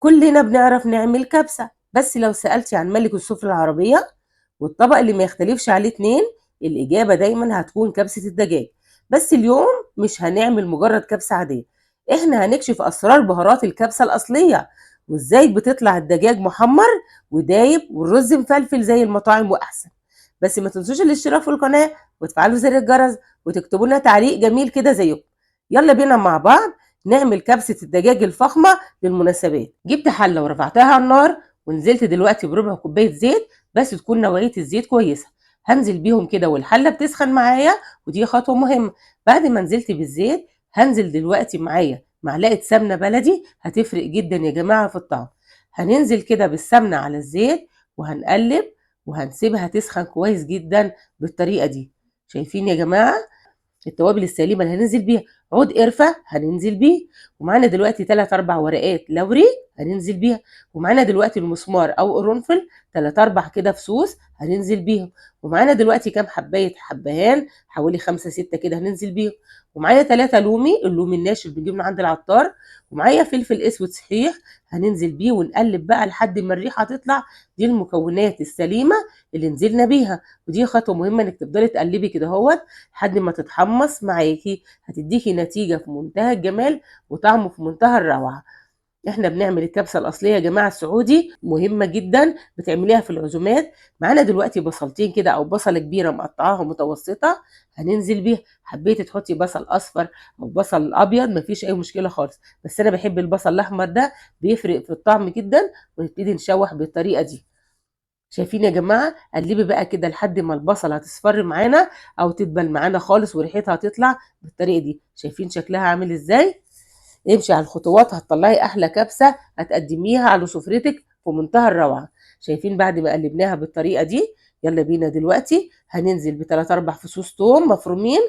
كلنا بنعرف نعمل كبسة، بس لو سألتي عن ملك السفرة العربية والطبق اللي ما يختلفش عليه اتنين، الإجابة دايما هتكون كبسة الدجاج. بس اليوم مش هنعمل مجرد كبسة عادية، احنا هنكشف أسرار بهارات الكبسة الأصلية وازاي بتطلع الدجاج محمر ودايب والرز مفلفل زي المطاعم وأحسن. بس ما تنسوش الاشتراك في القناة وتفعلوا زر الجرس وتكتبوا لنا تعليق جميل كده زيكم. يلا بينا مع بعض نعمل كبسة الدجاج الفخمة للمناسبات. جبت حلة ورفعتها على النار ونزلت دلوقتي بربع كوباية زيت، بس تكون نوعية الزيت كويسة. هنزل بيهم كده والحلة بتسخن معايا، ودي خطوة مهمة. بعد ما نزلت بالزيت هنزل دلوقتي معايا معلقة سمنة بلدي، هتفرق جدا يا جماعة في الطعم. هننزل كده بالسمنة على الزيت وهنقلب وهنسيبها تسخن كويس جدا بالطريقة دي. شايفين يا جماعة التوابل السليمة اللي هننزل بيها؟ عود قرفة هننزل بيه، ومعانا دلوقتي 3 4 ورقات لوري هننزل بيها، ومعانا دلوقتي المسمار او قرنفل 3 4 كده فصوص هننزل بيهم، ومعانا دلوقتي كام حباية حبهان حوالي 5 6 كده هننزل بيهم، ومعايا 3 لومي، اللومي الناشف بنجيبه من عند العطار، ومعايا فلفل اسود صحيح هننزل بيه ونقلب بقى لحد ما الريحة تطلع. دي المكونات السليمة اللي نزلنا بيها، ودي خطوة مهمة انك تفضلي تقلبي كده اهوت لحد ما تتحمص معاكي، هتديكي نتيجة في منتهى الجمال وطعمه في منتهى الروعة. احنا بنعمل الكبسة الأصلية يا جماعة السعودي، مهمة جدا بتعمليها في العزومات. معانا دلوقتي بصلتين كده أو بصلة كبيرة مقطعاها متوسطة هننزل بيها. حبيتي تحطي بصل أصفر أو بصل أبيض مفيش أي مشكلة خالص، بس أنا بحب البصل الأحمر ده بيفرق في الطعم جدا. ونبتدي نشوح بالطريقة دي. شايفين يا جماعة؟ قلبي بقى كده لحد ما البصلة هتصفر معانا أو تدبل معانا خالص وريحتها هتطلع بالطريقة دي. شايفين شكلها عامل إزاي؟ امشي على الخطوات هتطلعي أحلى كبسة هتقدميها على سفرتك في منتهى الروعة. شايفين بعد ما قلبناها بالطريقة دي؟ يلا بينا دلوقتي هننزل بتلات أربع فصوص توم مفرومين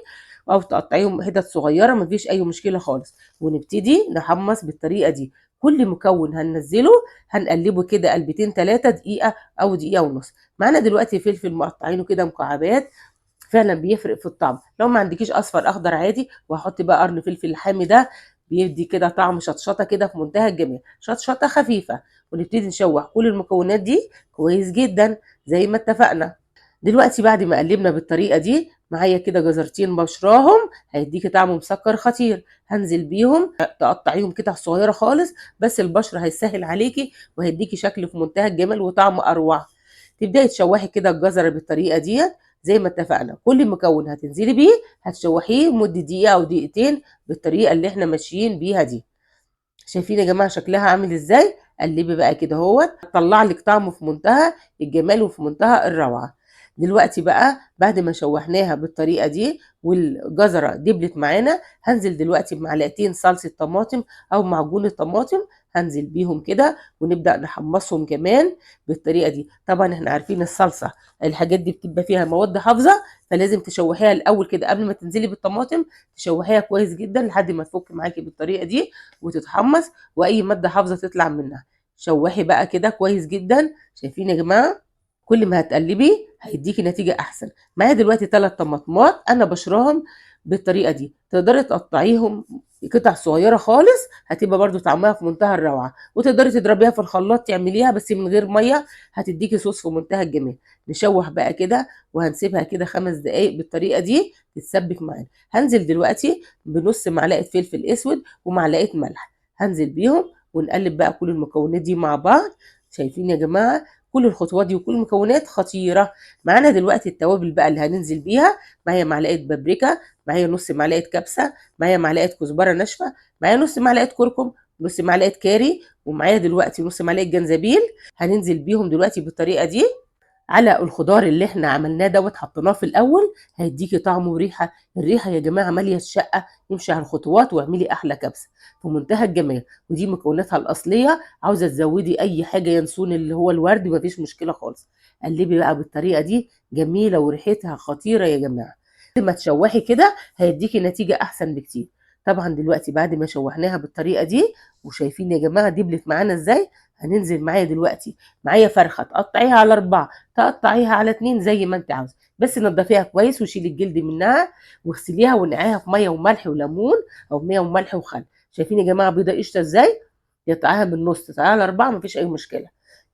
أو تقطعيهم حتت صغيرة مفيش أي مشكلة خالص، ونبتدي نحمص بالطريقة دي. كل مكون هننزله هنقلبه كده قلبتين 3 دقيقة أو دقيقة ونص. معانا دلوقتي فلفل مقطعينه كده مكعبات، فعلا بيفرق في الطعم. لو ما عندكيش أصفر أخضر عادي. وهحط بقى قرن فلفل الحامي ده بيدي كده طعم شطشطة كده في منتهى الجمال، شطشطة خفيفة. ونبتدي نشوح كل المكونات دي كويس جدا زي ما اتفقنا. دلوقتي بعد ما قلبنا بالطريقة دي معايا كده جزرتين بشراهم هيديكي طعم مسكر خطير، هنزل بيهم. تقطعيهم قطع صغيرة خالص بس البشر هيسهل عليكي وهيديكي شكل في منتهى الجمال وطعم أروع. تبدأي تشوحي كده الجزرة بالطريقة دي زي ما اتفقنا. كل مكون هتنزلي بيه هتشوحيه لمدة دقيقة أو دقيقتين بالطريقة اللي احنا ماشيين بيها دي. شايفين يا جماعة شكلها عامل ازاي؟ قلبي بقى كده اهوت، طلع لك طعمه في منتهى الجمال وفي منتهى الروعة. دلوقتي بقى بعد ما شوحناها بالطريقة دي والجزرة دبلت معانا، هنزل دلوقتي بمعلقتين صلصة طماطم أو معجون الطماطم، هنزل بيهم كده ونبدأ نحمصهم كمان بالطريقة دي. طبعا احنا عارفين الصلصة الحاجات دي بتبقى فيها مواد حافظة، فلازم تشوحيها الأول كده قبل ما تنزلي بالطماطم، تشوحيها كويس جدا لحد ما تفك معاكي بالطريقة دي وتتحمص وأي مادة حافظة تطلع منها. شوحي بقى كده كويس جدا. شايفين يا جماعة؟ كل ما هتقلبي هيديكي نتيجة أحسن. معايا دلوقتي 3 طماطمات أنا بشراهم بالطريقة دي، تقدري تقطعيهم قطع صغيرة خالص هتبقى برضو طعمها في منتهى الروعة، وتقدري تضربيها في الخلاط تعمليها بس من غير مية، هتديكي صوص في منتهى الجمال. نشوح بقى كده وهنسيبها كده 5 دقايق بالطريقة دي تتسبك معانا. هنزل دلوقتي بنص معلقة فلفل أسود ومعلقة ملح، هنزل بيهم ونقلب بقى كل المكونات دي مع بعض. شايفين يا جماعة؟ كل الخطوات دي وكل المكونات خطيرة. معانا دلوقتي التوابل بقى اللي هننزل بيها. معايا معلقة بابريكا، معايا نص معلقة كبسة، معايا معلقة كزبرة ناشفة، معايا نص معلقة كركم، نص معلقة كاري، ومعايا دلوقتي نص معلقة جنزبيل. هننزل بيهم دلوقتي بالطريقة دي على الخضار اللي احنا عملناه دوت، حطيناه في الاول، هيديكي طعم وريحه. الريحه يا جماعه ماليه الشقه. امشي على الخطوات واعملي احلى كبسه في منتهى الجمال، ودي مكوناتها الاصليه. عاوزه تزودي اي حاجه، ينسون اللي هو الورد، مفيش مشكله خالص. قلبي بقى بالطريقه دي، جميله وريحتها خطيره يا جماعه. ما تشوحي كده هيديكي نتيجه احسن بكتير. طبعا دلوقتي بعد ما شوحناها بالطريقه دي وشايفين يا جماعه دبلت معانا ازاي، هننزل معايا دلوقتي معايا فرخه تقطعيها على 4، تقطعيها على 2 زي ما انت عاوزه، بس نضفيها كويس وشيلي الجلد منها واغسليها ونقعيها في ميه وملح وليمون او ميه وملح وخل. شايفين يا جماعه بيضه قشطه ازاي؟ تقطعيها من النص، تقطعيها على 4، مفيش اي مشكلة.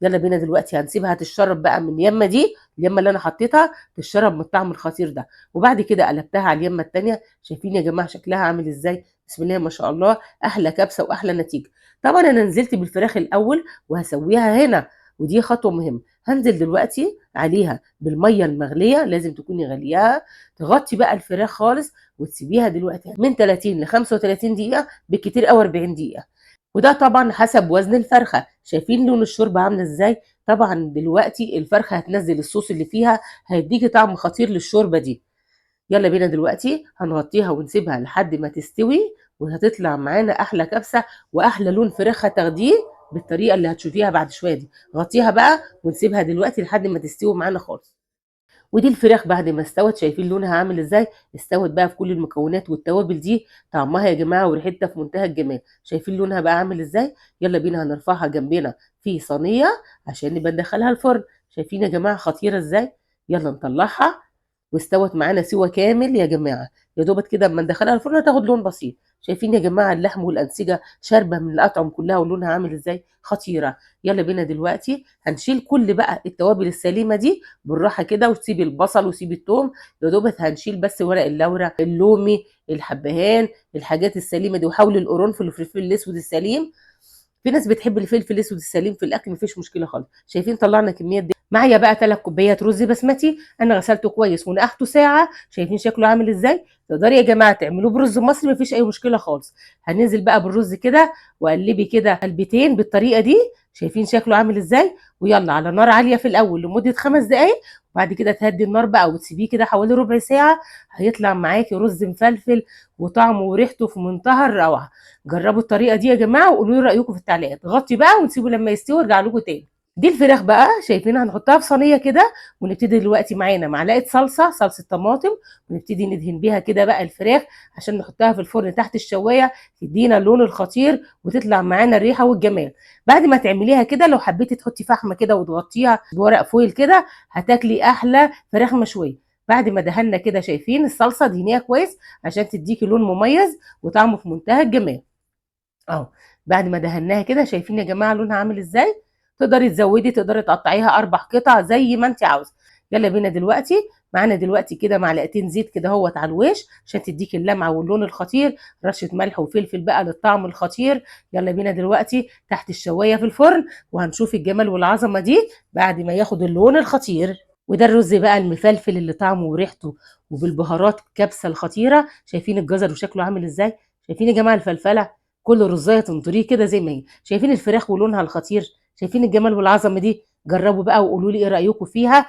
يلا بينا دلوقتي هنسيبها تتشرب بقى من اليمه دي، اليمه اللي انا حطيتها تتشرب من الطعم الخطير ده. وبعد كده قلبتها على اليمه التانية. شايفين يا جماعة شكلها عامل ازاي؟ بسم الله ما شاء الله، احلى كبسة واحلى نتيجة. طبعا انا نزلت بالفراخ الاول وهسويها هنا، ودي خطوة مهمة. هنزل دلوقتي عليها بالمية المغليه، لازم تكوني غلياها، تغطي بقى الفراخ خالص وتسيبيها دلوقتي من 30 ل 35 دقيقة، بالكتير قوي 40 دقيقة، وده طبعا حسب وزن الفرخه. شايفين لون الشوربة عامله ازاي؟ طبعا دلوقتي الفرخه هتنزل الصوص اللي فيها، هيديكي طعم خطير للشوربه دي. يلا بينا دلوقتي هنغطيها ونسيبها لحد ما تستوي، وهتطلع معانا احلى كبسة واحلى لون فراخ هتاخديه بالطريقة اللي هتشوفيها بعد شوية دي. غطيها بقى ونسيبها دلوقتي لحد ما تستوي معانا خالص. ودي الفراخ بعد ما استوت، شايفين لونها عامل ازاي؟ استوت بقى في كل المكونات والتوابل دي، طعمها يا جماعة وريحتها في منتهى الجمال. شايفين لونها بقى عامل ازاي؟ يلا بينا هنرفعها جنبنا في صينية عشان نبقى ندخلها الفرن. شايفين يا جماعة خطيرة ازاي؟ يلا نطلعها، واستوت معانا سوا كامل يا جماعة. يا دوبك كده اما ندخلها الفرن هتاخد لون بسيط. شايفين يا جماعة اللحم والانسجه شاربه من الاطعم كلها ولونها عامل ازاي؟ خطيرة. يلا بينا دلوقتي هنشيل كل بقى التوابل السليمة دي بالراحة كده، وتسيبي البصل وسيبي الثوم، يا دوبك هنشيل بس ورق اللورة، اللومي، الحبهان، الحاجات السليمة دي، وحاولي القرنفل والفلفل الاسود السليم. في ناس بتحب الفلفل الاسود السليم في الاكل، مفيش مشكلة خالص. شايفين طلعنا كميات دي. معايا بقى 3 كوبايات رز بسمتي، انا غسلته كويس ونقعته ساعة. شايفين شكله عامل ازاي؟ تقدري يا جماعة تعملوه برز مصري، مفيش اي مشكلة خالص. هننزل بقى بالرز كده وقلبي كده قلبتين بالطريقة دي. شايفين شكله عامل ازاي؟ ويلا على نار عالية في الاول لمدة 5 دقائق، وبعد كده تهدي النار بقى وتسيبيه كده حوالي ربع ساعة. هيطلع معاكي رز مفلفل وطعمه وريحته في منتهى الروعة. جربوا الطريقة دي يا جماعة وقولوا لي رايكم في التعليقات. غطي بقى ونسيبه لما يستوي وارجع لكم تاني. دي الفراخ بقى شايفينها هنحطها في صينية كده، ونبتدي دلوقتي معانا معلقه صلصه طماطم، ونبتدي ندهن بيها كده بقى الفراخ عشان نحطها في الفرن تحت الشوايه، تدينا اللون الخطير وتطلع معانا الريحة والجمال. بعد ما تعمليها كده لو حبيتي تحطي فحمه كده وتغطيها بورق فويل كده، هتاكلي احلى فراخ مشوية. بعد ما دهنا كده شايفين الصلصه دهنيها كويس عشان تديكي لون مميز وطعمه في منتهى الجمال اهو. بعد ما دهناها كده شايفين يا جماعة لونها عامل ازاي؟ تقدري تزودي، تقدري تقطعيها 4 قطع زي ما انت عاوزه. يلا بينا دلوقتي معانا دلوقتي كده معلقتين زيت كده اهوت على الوش عشان تديكي اللمعة واللون الخطير، رشه ملح وفلفل بقى للطعم الخطير. يلا بينا دلوقتي تحت الشوايه في الفرن، وهنشوف الجمال والعظمة دي بعد ما ياخد اللون الخطير. وده الرز بقى المفلفل اللي طعمه وريحته وبالبهارات الكبسه الخطيرة. شايفين الجزر وشكله عامل ازاي؟ شايفين يا جماعة الفلفله؟ كل رزايه تنطريه كده زي ما هي. شايفين الفراخ ولونها الخطير؟ شايفين الجمال والعظمة دي؟ جربوا بقى وقولوا لي ايه رايكم فيها.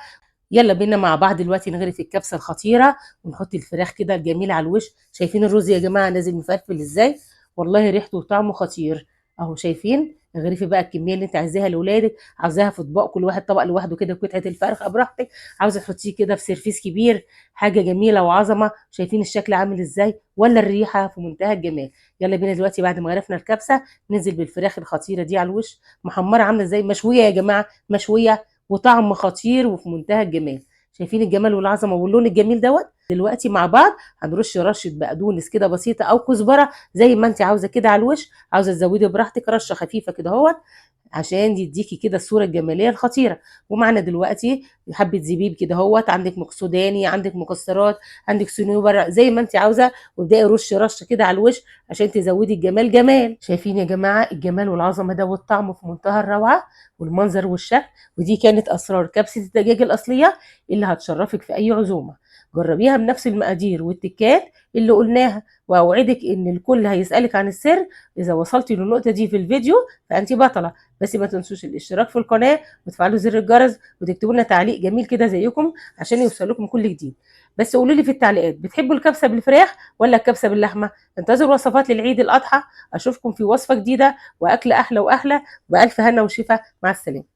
يلا بينا مع بعض دلوقتي نغرف الكبسه الخطيرة ونحط الفراخ كده الجميلة على الوش. شايفين الرز يا جماعة نازل مفلفل ازاي؟ والله ريحته وطعمه خطير اهو. شايفين؟ اغرفي بقى الكمية اللي انت عايزاها لاولادك، عاوزاها في اطباق كل واحد طبق لوحده كده قطعه الفرخه براحتك، عاوزه تحطيه كده في سيرفيس كبير، حاجة جميلة وعظمه. شايفين الشكل عامل ازاي؟ ولا الريحة في منتهى الجمال. يلا بينا دلوقتي بعد ما غرفنا الكبسه ننزل بالفراخ الخطيرة دي على الوش، محمرة عامله ازاي، مشوية يا جماعة، مشوية وطعم خطير وفي منتهى الجمال. شايفين الجمال والعظمة واللون الجميل دوت؟ دلوقتي مع بعض هنرش رشه بقدونس كده بسيطة او كزبره زي ما انت عاوزه كده على الوش، عاوزه تزودي براحتك، رشه خفيفة كده اهوت عشان يديكي كده الصورة الجمالية الخطيرة. ومعنا دلوقتي حبه زبيب كده اهوت، عندك مقصوداني، عندك مكسرات، عندك صنوبر، زي ما انت عاوزه، وابداي رش رشه كده على الوش عشان تزودي الجمال جمال. شايفين يا جماعة الجمال والعظمة ده والطعم في منتهى الروعة والمنظر والشكل. ودي كانت اسرار كبسة الدجاج الاصلية اللي هتشرفك في اي عزومة. جربيها بنفس المقادير والتكات اللي قلناها، واوعدك ان الكل هيسالك عن السر. اذا وصلتي للنقطة دي في الفيديو فانت بطلة. بس ما تنسوش الاشتراك في القناة وتفعلوا زر الجرس وتكتبوا لنا تعليق جميل كده زيكم عشان يوصل لكم كل جديد. بس قولوا لي في التعليقات، بتحبوا الكبسه بالفراخ ولا الكبسه باللحمه؟ انتظروا وصفات للعيد الاضحى، اشوفكم في وصفه جديدة واكل احلى واحلى، والف هنا وشفا. مع السلامة.